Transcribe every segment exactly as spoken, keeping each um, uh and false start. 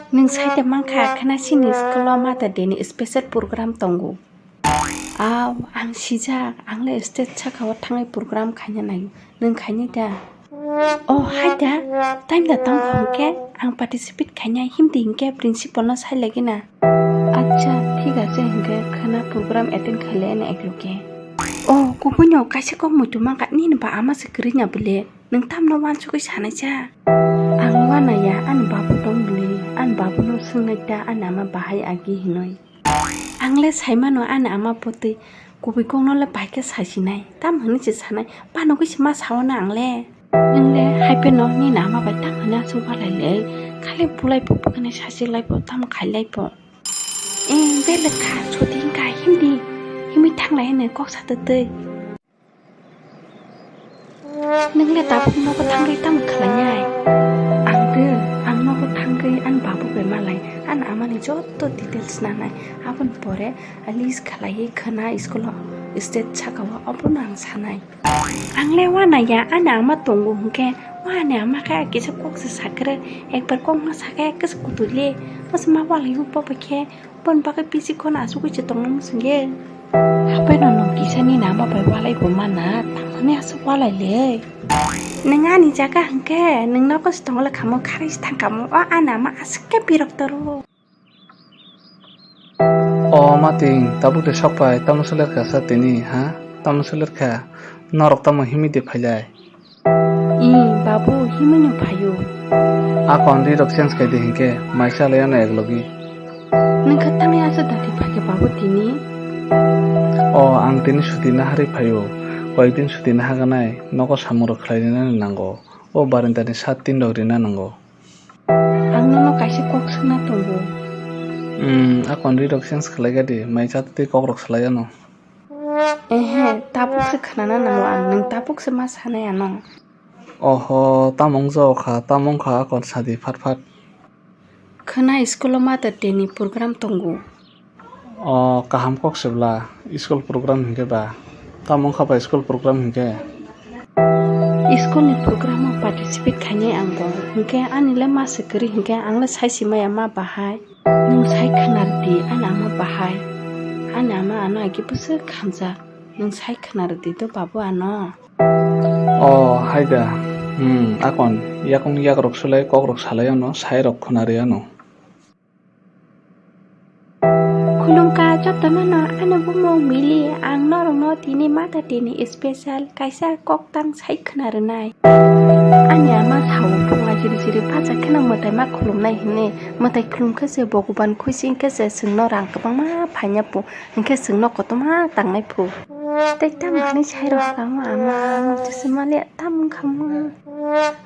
Nwng sai da mankha, khwna chini school o Mother Day ni special program tongo. Aw, ang sijak, ang le stage saka o thangwi program khaina naio. Nwng khainai da? Oh, hai da, time da tong kho hwnkhe ang participate khainai himdi hwnkhe principal no sai lagi na. Acha, thik ache hwnkhe khwna program attend khailai ani ekloge. Oh, kubui no kaisa kok muitu mankha, nini ba ama se kwrwi na bwle. Nwng tamno wansugwi sanai cha? Ang wana ya, ani babu tong bwle, ani babu no swngnai da ani ama bahai agi hinoi. Ang le saimano ani ama bwtwi kubui kokno le bai khe saisinai, tamo hwnwi se sanai, panogwi se ma sao na ang le. Nwng le hai pheno nini ama bai tamo hwnwi aswk walai le, khali bulai bo bwkhanai sachik lai bo tamo khai lai bo. Eh, belek kha, soti wngkha, himdi, himwi thanglai hwnwi kok sa twtwi. Nwng le tabuk nogo thangwi tamo khlainai? Ang de, ang nogo thangwi ani babu bai malai, ani amani joto details nanai. Aboni pore a list khlaiwi khwna school o stage saka o, obono ang sanai. Ang le wana ya, ani ama tongo hwnkhe, o ani ama khe kisa kok se sakrwk, ekbar kok ma sakhe kisa kutuk le, masa ma walaiwi bobo khe. Boni bagwi bisi kheno asugwi se tongna muchungya. Hapheno nwng kisa nini ama bai walai bo mana, tamoni aswk walai le? Nwng ani jaga hwnkhe nwng nogo se tongla khamu, kharwi se thang khamu, o ani ama aswk khe birok toro. O Mating, tabuk de sok pai, tamo soler kha sa tini, ha? Tamo soler kha? Norok tamo himwi de phailai? I, babu, himwi no phaio. A kon ri rok change khai de hinkhe, mai chalai ano ek logi. Nwng khe tangwi asa dati phaikhe babu tini? O, ang tini suti naharwi phaio. Koyek din suti nahaganai, nogo samung rok khlai rina nango. O barenda ni sat tin rok rina nango. Ang nono kaisa kok swngna tongo. Hmm, a kon ri rok change khlai gadi, mai chatwi kok rok salai ano. Ehe, tabuk se khwnana nango ang, nwng tabuk se ma sanai ano. Oho, tamo wngjago kha, tamo wngkha akon sadi phat phat. Khwna school o Mother Day ni program tongo. O, kaham kok se bwla, school program hinkhe ba? Tamo wngkha ba school program hinkhe? School ni program o participate khainai ang bo, hinkhe ani le ma se kwrwi hinkhe ang le sai si maya ma bahai. Nwng sai khwna rwdi ani ama bahai. Ani ama ano agi bwswk hamjak. Nwng sai khwna rwdi do babu ano. O, hai da. Hmm, akon yakung yak rok sulai kok rok salai ano, sai rok khwna rwi ano. Khulumkha jotono no ani bumung Mili, ang norokno tini Mother Day ni special kaisa koktang sai khwna rwnai. Ani ama sao phunga jiri jiri bacha kheno mwtai ma khulumnai hwnwi, mwtai khulum khe se Bhogoban khuising khe se chwngno rang kwbangma phaina phu, hinkhe chwngno kotorma tangnai phu. Tei tamo hwnwi sai rw kamo ama, muchungma le tamo wngkha mo.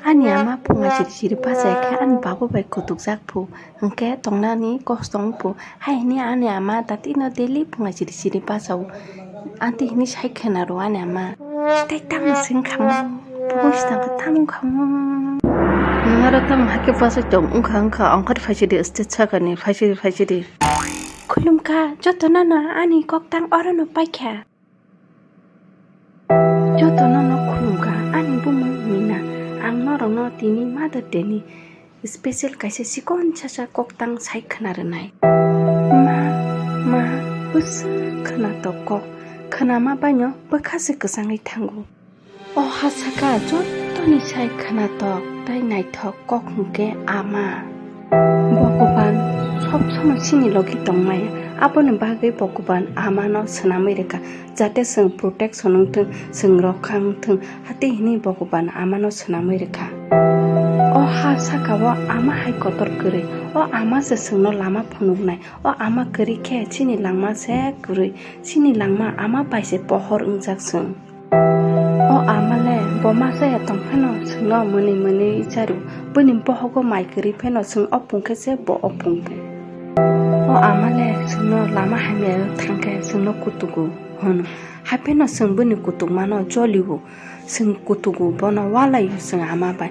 Ani ama phunga jiri jiri bacha khe ani babu bai kutukjak phu. Hwnkhe tongnani kosto wngphu, hai hwnwi ani ama datino daily phunga chiri chiri bachao. Anti hwnwi sai khwna rw ani ama. Tei tamo se wngkha mo, buis tangkha tamo wngkha mo. Nwng aro tamo hakhe bachai tong wngkha wngkha, ongkhor phaisidi stage sakani phaisidi phaisidi. Khulumkha, jotono no ani koktang orono paikha. Jotono no khulumkha ani bumung Mina. Ang norokno tini Mother Day ni special kaisa chikon chacha koktang sai khwna rwnai. Ma, ma, bwswk khwnatok kok. Khwnama baino bwkha se kwchangwi thango. O ha saka jotoni sai khwnatok tei naithok kok hwnkhe ama. Bhogoban sob somoi chini logi tongmaya, aboni bagwi Bhogoban amano swnamwi rwkha, jate chwng protection wngthwng, chwng rokha wngthwng, hati hwnwi Bhogoban amano swnamwi rwkha. O ha saka o ama hai kotor kwrwi, o ama se chwngno lama phunuknai, o ama kwrwi khe chini langma se kwrwi, chini langma ama bai se pohor wngjak chwng. O ama le bo ma chaya tong phano chwngno mwnwi mwnwi charu. Bini bohogo mai kwrwi phano chwng opung khe se bo opung bo. O ama le chwngno lama hamya thang khe chwngno kutugo hwno. Hai phano chwng bini kutukmano jolio. Chwng kutugo bono walaio chwng ama bai.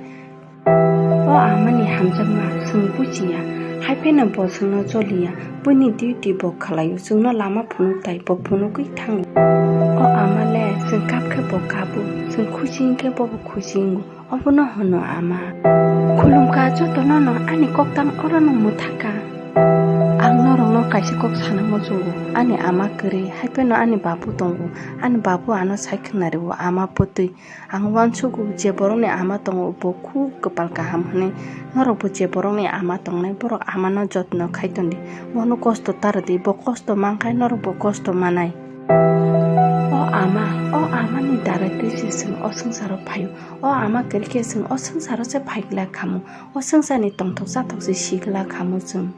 O amani hamjakma chwng bujiya, hai phano bo chwngno choliya, buini duty bo khwlaio, chwngno lama phunuk tai bo phunugwi thango. O ama le chwng kap khe bo kapo, chwng khusi wngkhe bobo khusi wngo, obono hwno ama. Khulumkha Jotono no ani koktang oro no mwthaka. Ang norokno kaisa kok sana muchungo, ani ama kwrwi, haiphano ani babu tongo, ani babu ano sai khwnario, ama pwtwi. Ang uansugo je borokni ama tongo bo khub kwpal kaham hwnwi, norokbo je borokni ama tongnai borok amano jotno khai tondi, bono kosto ta rwdi, bo kosto mankhai norokbo kosto manai. O ama, o amani darai twi se chwng o swngcharo phaio, o ama kwrwi khe chwng o swngcharo se phai glak khamu. O swngcharni tongthok chathok se si glak khamu chwng.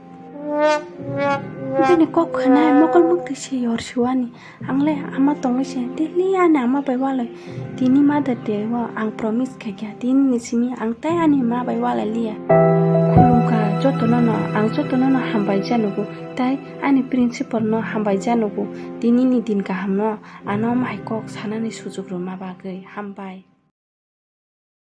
Bini kok khwnai mokol muktwi se yor siwani. Ang le ama tongwi se daily ani ama bai walai. Tini Mother Day o ang promise khaikha, tini ni simi ang tai ani ma bai walai liya. Khulumkha jotono no, ang jotono no hambai janugo, tai ani principal no hambai janugo. Tini ni din kaham no ano mai kok sanani sujug rwma bagwi. Hambai.